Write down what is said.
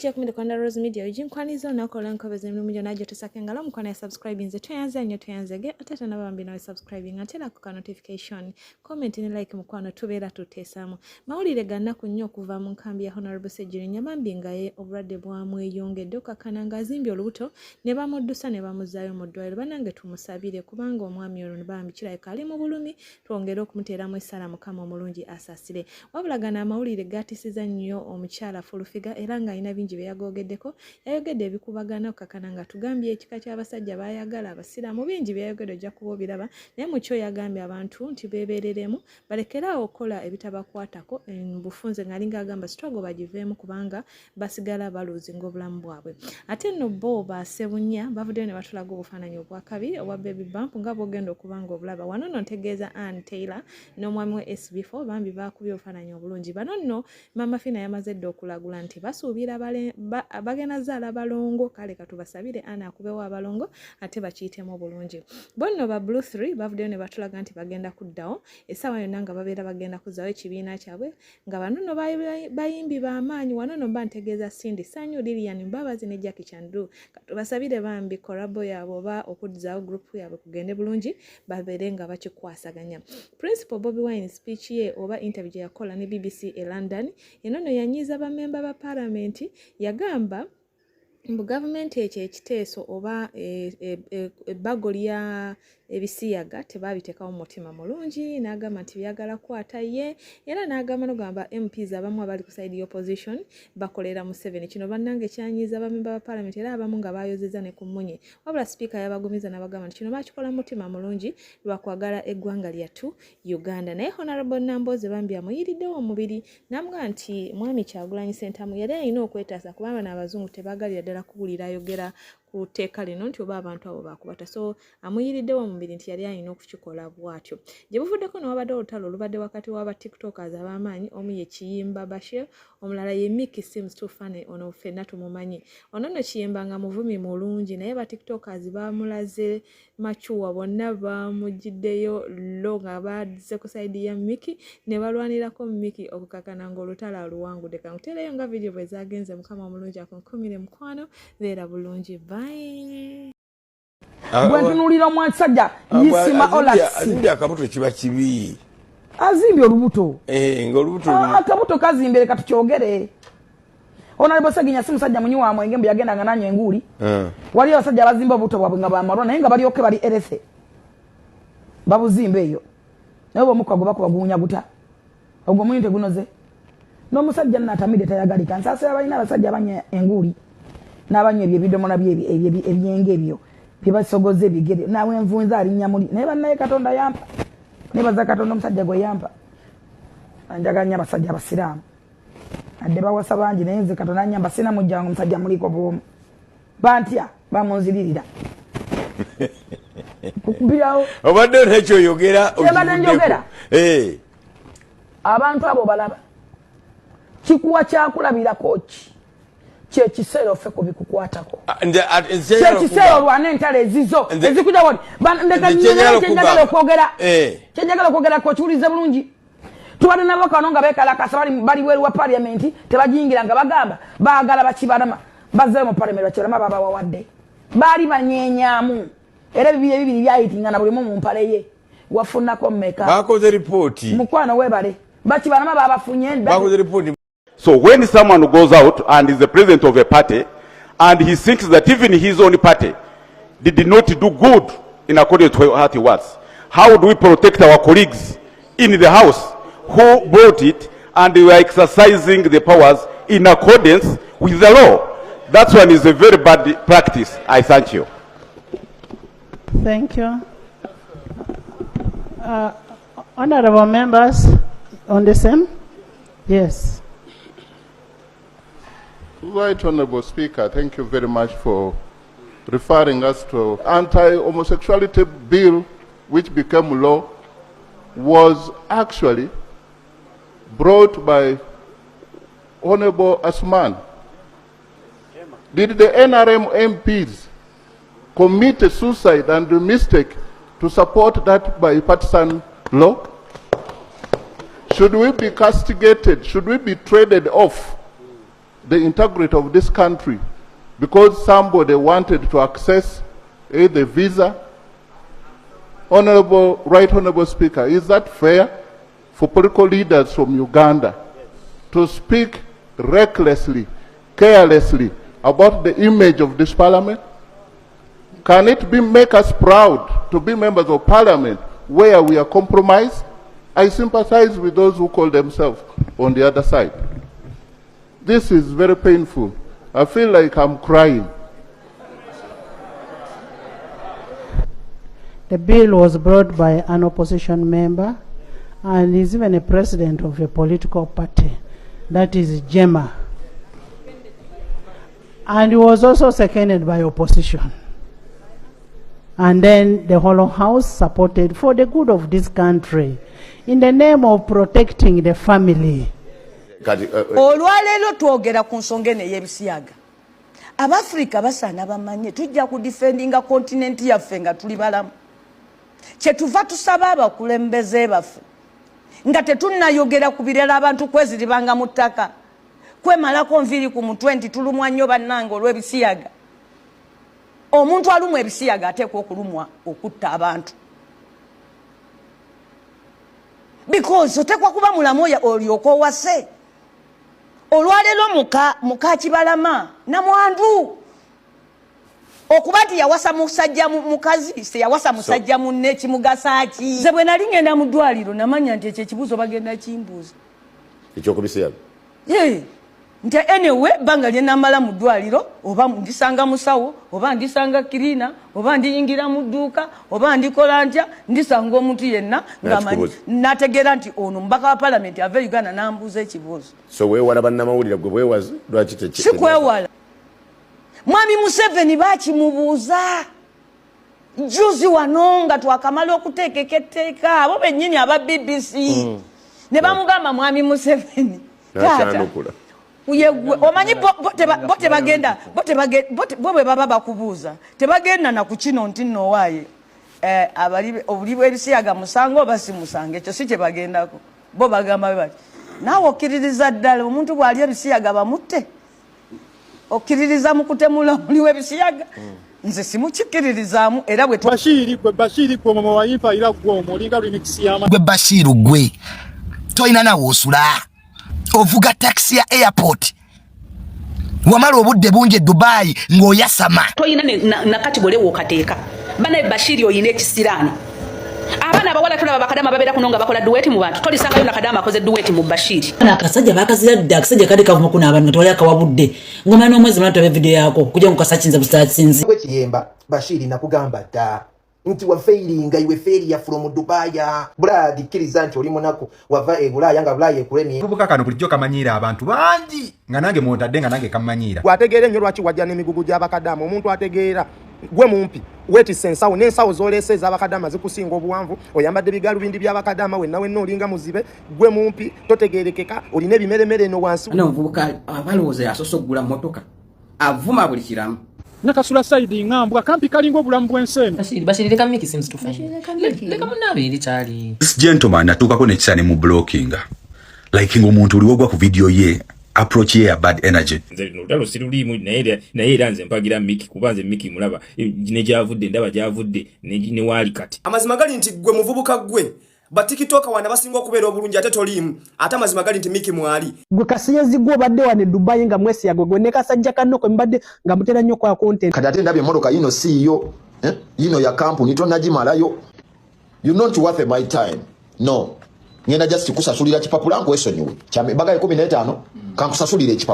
Kyekumide Kwanda Rose Media oginkwaniza olunaku olw'enkobeza emirimu gyonna gyotusako engalo omukwano ya subscribe nze tweyanze nnyo tweyanzege ate tanaba bambi nawe subscribing ate era ka notification, comment ne like. Mukwano, tubeera tuteesaamu mawulire ga nnaku nnyo okuva mu nkambi ya Honorable Ssegirinya. Bambi nga ye obulwadde bwamweyongedde okakkana ng'azimbye olubuto ne bamuddusa ne bamuzzaayo mu ddwaliro. Bannange, tumusabire kubanga omwami ono bambi kirabika ali mu bulumi. Twongere okumuteeramu essala, Mukama omulungi asaasire. Wabula gano amawulire gaatisiza nnyo omukyala Full Figure era ng'alina bingi bye yagoogeddeko. Yayogedde ebikubagana okukakana nga tugambye ekika ky'abasajja baayagala abasiraamu. Bingi byayogedde, ojja kuba obiraba, naye mukyo yagambye abantu nti beebereremu, balekeraawo okukola ebitabakwatako. Bufunze ng'alinga agamba struggle bagiveemu kubanga basigala baluzinga obulamu bwabwe. Ate nno bo basebunya bavuddeyo ne batulaga obufaananyi obwakabi obwa baby bump nga bwogenda okuba nga obulaba wano. Nno ntegeeza Ann Taylor n'omwami we SB4. Bambi bakubye obufaananyi obulungi. Bano nno Mama Fina yamaze dda okulagula nti basuubira bagenda zaala balongo. Kale katubasabire Ann akubewo abalongo ate bakiyitemu bulungi. Bo nno ba Blue 3 bavuddeyo ne batulaga nti bagenda kuddawo essaawa yonna nga babeera bagenda kuzzaawo ekibiina kyabwe, nga bano nno bayimbi b'amaanyi. Wano nno mba ntegeeza Cindy Sanyu, Lilian Mbabazi ne Jackie Chandiru. Katubasabire bambi collabo yaabwe oba okuddizaawo group yaabwe kugende bulungi, babeere nga bakikwasaganya. Principal Bobi Wine, speech ye oba interview gye yakola ne BBC e London, eno nno yanyiiza bamemba ba paalamenti. Yagamba mbu gavumenti ekyo ekiteeso oba ebbago lya ebisiyaga tebaabiteekawo mu mutima mulungi, n'agamba nti byagala kukwata ye, era n'agamba nogamba MPs abamu abali ku side opposition bakolera Museveni. Kino bannange kyanyiiza bamemba ba paalamenti era abamu nga bayozeza ne ku mmunye, wabula sipiika yabagumiza n'abagamba nti kino bakikola mu mutima mulungi lwakwagala eggwanga lyattu Uganda. Naye Honorable Nambooze bambi amuyiriddewo omubiri n'amugamba nti mwami Kyagulanyi Ssentamu yali alina okwetaasa kubanga n'abazungu tebaagalira ddala kuwulira ayogera ku tteeka lino nti oba abantu abo bakubata. So amuyiriddewo omubiri nti yali alina okukikola bw'atyo. Gye buvuddeko newabadde olutalo olubadde wakati w'aba TikTokers ab'amaanyi. Omu ye Kiyimba Bashir, omulala ye Mickey Seems Too Funny. Ono ffenna tumumanyi. Ono nno Kiyimba nga muvumi mulungi, naye ba TikTokers bamulaze macuwa, bonna bamugiddeyo lo nga bazze ku side ya Mickey ne balwanirako Mickey okukakana ng'olutalo aluwangudde. Kankuteereyo nga vidiyo bwe zagenze. Mukama omulungi akunkumire. Mukwano, beera bulungi, bye. Bwe ntunuulira omusajja Isima Olaxess. Azimbye akabuto, kiba kibi. Azimbye olubuto. Eh, ng'olubuto. Ah, akabuto kazimbye, leka tukyogere. Honorable Ssegirinya si musajja munywi wa mwenge mbu yagendanga nanywa enguuli. Waliyo abasajja abazimba obuto bwabwe nga bamalwa, naye nga balyoke bali erese babuzimba eyo, naye oba omukka gwe bakuba guwunya guta, ogwo omunyu tegunoze. N'omusajja nno atamidde tayagalika. Nsaasira balina abasajja abanywa enguuli n'abanywa ebyo ebidomola ebyenge ebyo bye basogoza ebigere nawe envunza alinnya muli. Naye bannaye, Katonda yampa, nebaza Katonda omusajja gwe yampa. Njagala nnyo abasajja abasiraamu, adde bawasa bangi, naye nze Katonda anyamba, sina mujjangu omusajja muliko bwomu. Bantya, bamunziririra kukubirawo. Obadde onekyoyogera? Kyembadde njogera. Abantu abo balaba kikuwa kyakulabirako ki? Kyekiseera ofe ku bikukwatako. Kyekiseera olwana entalo ezizo ezikuja wali. Kyenjagala okwogera, kyenjagala okwogerako, okiwulize bulungi. Tubadde nabo kano nga bekalakasa, bali bweru wa paliamenti, tebagiyingira nga bagamba baagala bakibalama bazzeyo mu paliamenti. Bakibalama babawawadde, baali banyenyamu era ebibiri ebibiri byayitingana buli mu mpale ye. Wafunako mmeka? Bakoze ripooti. Mukwano, webale. Bakibalama babafunye. Bakoze ripooti. So when someone goes out and is the president of a party and he thinks that even his own party did not do good in accordance to what he wants, how do we protect our colleagues in the house who brought it and they were exercising the powers in accordance with the law? That one is a very bad practice. I thank you. Thank you. Honorable members, on the same? Yes. Right, Honorable Speaker, thank you very much for referring us to anti-homosexuality bill, which became law, was actually brought by Honorable Asman. Did the NRM MPs commit a suicide and a mistake to support that bipartisan law? Should we be castigated? Should we be traded off? the integrity of this country because somebody wanted to access the visa? Honorable, Right Honorable Speaker, is that fair for political leaders from Uganda to speak recklessly, carelessly about the image of this parliament? Can it be make us proud to be members of parliament where we are compromised? I sympathize with those who call themselves on the other side. This is very painful. I feel like I'm crying. The bill was brought by an opposition member and is even a president of a political party, that is JEEMA. And he was also seconded by opposition. And then the whole house supported for the good of this country, in the name of protecting the family. Kati Olwaleero twogera ku nsonga eno ey'ebisiyaga. Abafirika basaana bamanye tujja kudefendinga continent yaffe nga tuli balamu. Kyetuva tusaba abakulembeze baffe nga tetunnayogera ku birala, abantu kweziribanga mu ttaka, kwemalako nviiri ku mutwe nti tulumwa nnyo bannange olw'ebisiyaga. Omuntu alumwa ebisiyaga ateekwa okulumwa okutta abantu, because oteekwa kuba mulamu olyoka owase. Olwaleero muka Kibalama namwandu okuba nti yawasa musajja mukazi, seyawasa musajja munne, kimugasa ki? Nze bwe nali ngenda mu ddwaliro namanya nti ekyo ekibuuzo bagenda kimbuuza. Ekyokubisiyaga. Ye, nti anyway ebbanga lyenamala mu ddwaliro, oba ndisanga musawo, oba ndisanga cleaner, oba ndiyingira mu dduuka, oba ndikola ntya, ndisanga omuntu yenna ng'amanyi, N'akikubuuza. nategeera nti ono mubaka wa palamenti ava e Uganda, nambuuza ekibuuzo. So weewala bannamawulire gwe bwewazi lwaki? Si kwewala. Mwami Museveni bakimubuuza juzi wano nga twakamala okuteekeka etteeka, abo bennyini aba BBC ne bamugamba, "Mwami Museveni, taata, Nakyanukula. Yegwe omanyi bo tebagenda bo bwe baba bakubuuza tebagenda na ku kino nti nno owaaye obuli bw'ebisiyaga musango oba si musango, ekyo si kye bagendako. Bo bagamba bwe bati, naawe okkiririza ddala omuntu bw'ali ebisiyaga bamutte? Okkiririza mu kutemula omuli w'ebisiyaga? Nze simukikkiririzaamu." Era bwe Bashiri gwe, Bashiri gwe, mama wayimpa ira gwe omwo olinga remix y'ama Gwe Bashiru, gwe tolina nawe osula, ovuga takisi ya airport, wamala obudde bungi e Dubayi ng'oyasama. Toyina nakati bwole wokateeka bana. Bashiri, oyina ekisiraani. Abaana abawala tulaba bakadama babeera kuno nga bakola duet mu bantu, tolisangayo nakadama akoze duet mu Bashiri. Akasajja bakazira dda, akasajja kali kavuma kuno abantu nga tewali akawabudde ngomala n'omwezi mulala tulabe video yako kujja ngukasakinza busakinzi. Gwe Kiyemba Bashiri, nakugamba dda nti wafailinga, iwe failure from Dubaya. Brad, kkiriza nti oli munaku, wava e Bulaaya nga Bulaaya ekulemye. Akavubuka kano bulijjo kamanyiira abantu bangi, nga nange mwotadde, nga nange kamanyiira. Gwategeera ennyo, lwaki wajja n'emigugu gy'abakadaama? Omuntu ategeera, gwe mumpi weetisse ensawo, n'ensawo z'oleese ez'abakadaama zikusinga obuwanvu, oyambadde bigalubindi by'abakadaama, wenna wenna olinga muzibe. Gwe mumpi totegeerekeka, olina ebimeremere eno wansi. Ana omuvubuka abalowooza yasoose okugula mmotoka, avuma buli kiramu. Nakasula side ngambwa kampi kalinga obulamu bw'ensi eno. Bashiri, leka Miki seems to find. Leka munaabe eri kyali. This gentleman natuukako nekisa ne mu blockinga, like ng'omuntu oli wogwa ku video ye, approach ye ya bad energy. Nze luno olutalo siruliimu, naye era nze mpagira Miki, kuba nze Miki mulaba ne gyavudde, ndaba gyavudde ne waali kati. Amazima gali nti gwe muvubuka, gwe batikitoka wana basinga okubeera obulungi, ate toliimu. Ate amazima gali nti Miki mwali. Gwe kasiyezi, gwe obadde wano e Dubayi nga mwesiyaga gwe ne kasajja kanno kwe mubadde nga mutera nnyo kwa content. Kati ate ndabye emmotoka yino siiyo, eh? Yino ya kampuni, tonagimalayo. You not worth my time. No, ngenda just kusasulira kipapula nkwesonyiwe. Kyambaga 15, kankusasulira ekipapula.